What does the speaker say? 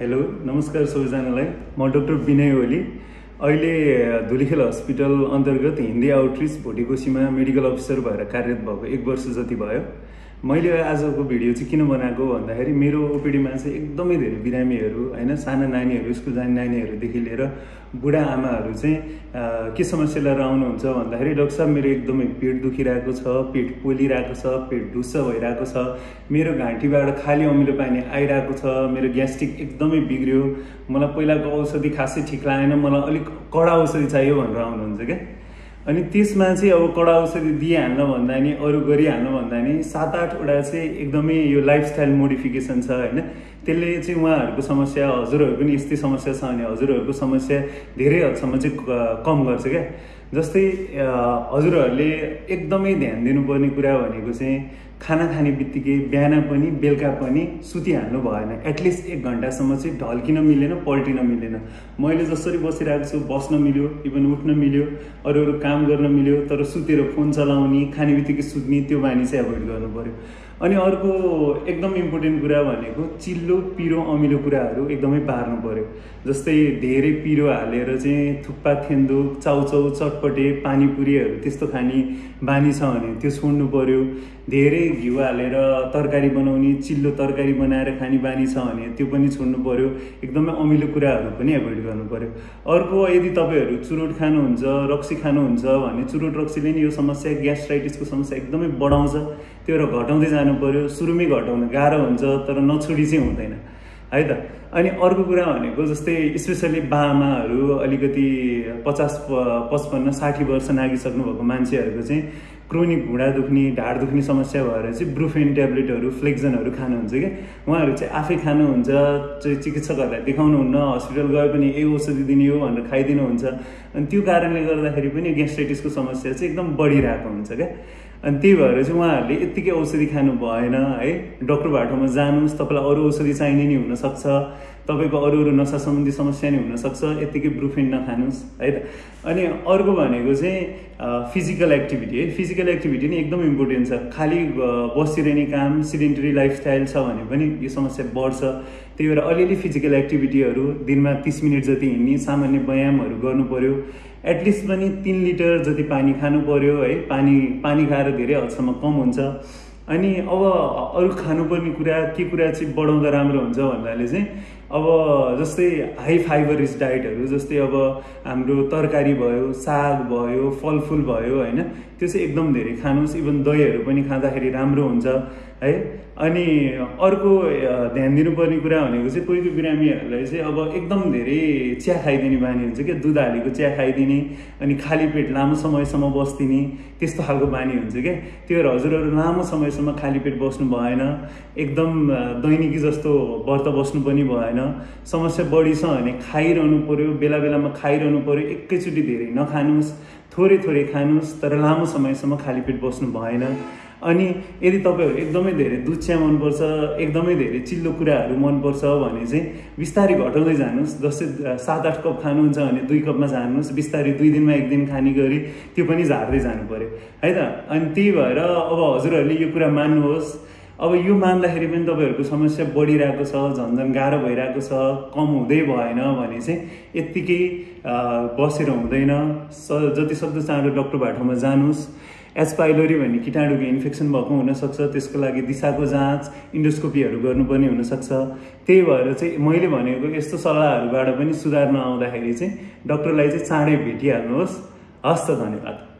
Hello नमस्कार सबैजनालाई। म डाक्टर विनय ओली अहिले धुलीखेल हस्पिटल अन्तर्गत हिन्दी आउटरिच भोटिकोसीमा मेडिकल अफिसर भएर कार्यरत भएको 1 वर्ष जति भयो। मैले आजको भिडियो चाहिँ किन बनाएको भन्दाखेरि मेरो ओपीडीमा चाहिँ एकदमै धेरै बिरामीहरू हैन, साना नानीहरू, स्कुल जाने नानीहरूदेखि लिएर बुढा आमाहरू चाहिँ के समस्या लिएर आउनुहुन्छ भन्दाखेरि डाक्टर साहब मेरो एकदमै पेट दुखिरहेको छ, पेट पोलिरहेको छ, पेट ढुस्स भइरहेको छ, मेरो घाँटीबाट खाली अमिलो पानी आइरहेको छ, मेरो ग्यास्ट्रिक एकदमै बिग्रियो, मलाई पहिलाको औषधि खासै ठिक लागेन, मलाई अलिक कडा औषधि चाहियो भनेर आउनुहुन्छ क्या। अनि त्यसमा चाहिँ अब कडा औषधि दिइहाल्न भन्दा नि अरू गरिहाल्न भन्दा नि 7-8 वटा चाहिँ एकदमै यो लाइफस्टाइल मोडिफिकेसन छ हैन। त्यसले चाहिँ उहाँहरूको समस्या, हजुरहरूको नि यस्तै समस्या छ भने हजुरहरूको समस्या धेरै हदसम्म चाहिँ कम गर्छ क्या। जस्तै हजुरहरूले एकदमै ध्यान दिनुपर्ने कुरा भनेको चाहिँ खाना खाने बित्तिकै बिहान पनि बेलुका पनि सुतिहाल्नु भएन। एटलिस्ट 1 घन्टासम्म चाहिँ ढल्किन मिलेन, पल्टिन मिलेन। मैले जसरी बसिरहेको छु बस्न मिल्यो, इभन उठ्न मिल्यो, अरू काम गर्न मिल्यो, तर सुतेर फोन चलाउने, खाने बित्तिकै सुत्ने त्यो बानी चाहिँ एभोइड गर्नु पर्यो। अनि अर्को एकदम इम्पोर्टेन्ट कुरा भनेको चिल्लो पिरो अमिलो कुराहरू एकदमै पार्नु पर्यो। जस्तै धेरै पिरो हालेर चाहिँ थुक्पा, थेन्दुक, चाउचाउ, चटपटे, पानीपुरीहरू त्यस्तो खाने बानी छ भने त्यो छोड्नु पर्यो। धेरै घिउ हालेर तरकारी बनाउने, चिल्लो तरकारी बनाएर खाने बानी छ भने त्यो पनि छोड्नु पर्यो। एकदमै अमिलो कुराहरू पनि एभोइड गर्नु पर्यो। अर्को, यदि तपाईँहरू चुरोट खानुहुन्छ, रक्सी खानुहुन्छ भने चुरोट रक्सीले नि यो समस्या, ग्यास्ट्राइटिसको समस्या एकदमै बढाउँछ। त्यो र घटाउँदै जानु पर्यो। सुरुमै घटाउन गाह्रो हुन्छ तर नछोडी चाहिँ हुँदैन है त। अनि अर्को कुरा भनेको जस्तै स्पेसली बाआमाहरू अलिकति 50-55-60 वर्ष नागिसक्नु भएको मान्छेहरूको चाहिँ क्रोनिक घुँडा दुख्ने, ढाड दुख्ने समस्या भएर चाहिँ ब्रुफेन ट्याब्लेटहरू, फ्लेक्जनहरू खानुहुन्छ क्या। उहाँहरू चाहिँ आफै खानुहुन्छ, चिकित्सकहरूलाई देखाउनुहुन्न, हस्पिटल गए पनि यही औषधि दिने हो भनेर खाइदिनुहुन्छ। अनि त्यो कारणले गर्दाखेरि पनि ग्यास्ट्राइटिसको समस्या चाहिँ एकदम बढिरहेको हुन्छ क्या। अनि त्यही भएर चाहिँ उहाँहरूले यत्तिकै औषधि खानु भएन है। डक्टर बाटोमा जानुहोस्, तपाईँलाई अरू औषधि चाहिने नि हुनसक्छ, तपाईँको अरू नसा सम्बन्धी समस्या नि हुनसक्छ, यत्तिकै ब्रुफेन नखानुहोस् है त। अनि अर्को भनेको चाहिँ फिजिकल एक्टिभिटी है। फिजिकल एक्टिभिटी नि एकदम इम्पोर्टेन्ट छ। खालि बसिरहने काम, सिडेन्टरी लाइफस्टाइल छ भने पनि यो समस्या बढ्छ। त्यही भएर अलिअलि फिजिकल एक्टिभिटीहरू दिनमा 30 मिनट जति हिँड्ने, सामान्य व्यायामहरू गर्नु पर्यो। एटलिस्ट पनि 3 लिटर जति पानी खानु पर्यो है। पानी खाएर धेरै हदसम्म कम हुन्छ। अनि अब अरू खानुपर्ने कुरा के कुरा चाहिँ बढाउँदा राम्रो हुन्छ भन्नाले चाहिँ अब जस्तै हाई फाइबर रिच डाइटहरू, जस्तै अब हाम्रो तरकारी भयो, साग भयो, फलफुल भयो हैन, त्यो चाहिँ एकदम धेरै खानुहोस्। इभन दहीहरू पनि खाँदाखेरि राम्रो हुन्छ है। अनि अर्को ध्यान दिनुपर्ने कुरा भनेको चाहिँ कोही कोही बिरामीहरूलाई चाहिँ अब एकदम धेरै चिया खाइदिने बानी हुन्छ क्या। दुध हालेको चिया खाइदिने, अनि खाली पेट लामो समयसम्म बस्दिने, त्यस्तो खालको बानी हुन्छ क्या। त्यो भएर हजुरहरू लामो समयसम्म खाली पेट बस्नु भएन। एकदम दैनिकी जस्तो व्रत बस्नु पनि भएन। समस्या बढी छ भने खाइरहनु पर्यो, बेला बेलामा खाइरहनु पर्यो। एकैचोटि धेरै नखानुहोस्, थोरै थोरै खानुहोस्, तर लामो समयसम्म खाली पेट बस्नु भएन। अनि यदि तपाईँहरू एकदमै धेरै दुध चिया मनपर्छ, एकदमै धेरै चिल्लो कुराहरू मनपर्छ भने चाहिँ बिस्तारै घटाउँदै जानुहोस्। जस्तै 7-8 कप खानुहुन्छ भने 2 कपमा जानुहोस्। बिस्तारै 2 दिनमा 1 दिन खाने गरी त्यो पनि झार्दै जानु पर्यो है त। अनि त्यही भएर अब हजुरहरूले यो कुरा मान्नुहोस्। अब यो मान्दाखेरि पनि तपाईँहरूको समस्या बढिरहेको छ, झन्झन गाह्रो भइरहेको छ, कम हुँदै भएन भने चाहिँ यत्तिकै बसेर हुँदैन। जति सक्दो चाँडो डक्टर बाटोमा जानुहोस्। एच पाइलोरी भन्ने कीटाणुको इन्फेक्सन भएको हुनसक्छ, त्यसको लागि दिशाको जाँच, इन्डोस्कोपीहरू गर्नुपर्ने हुनसक्छ। त्यही भएर चाहिँ मैले भनेको यस्तो सल्लाहहरूबाट पनि सुधार नआउँदाखेरि चाहिँ डक्टरलाई चाहिँ चाँडै भेटिहाल्नुहोस्। हस् त, धन्यवाद।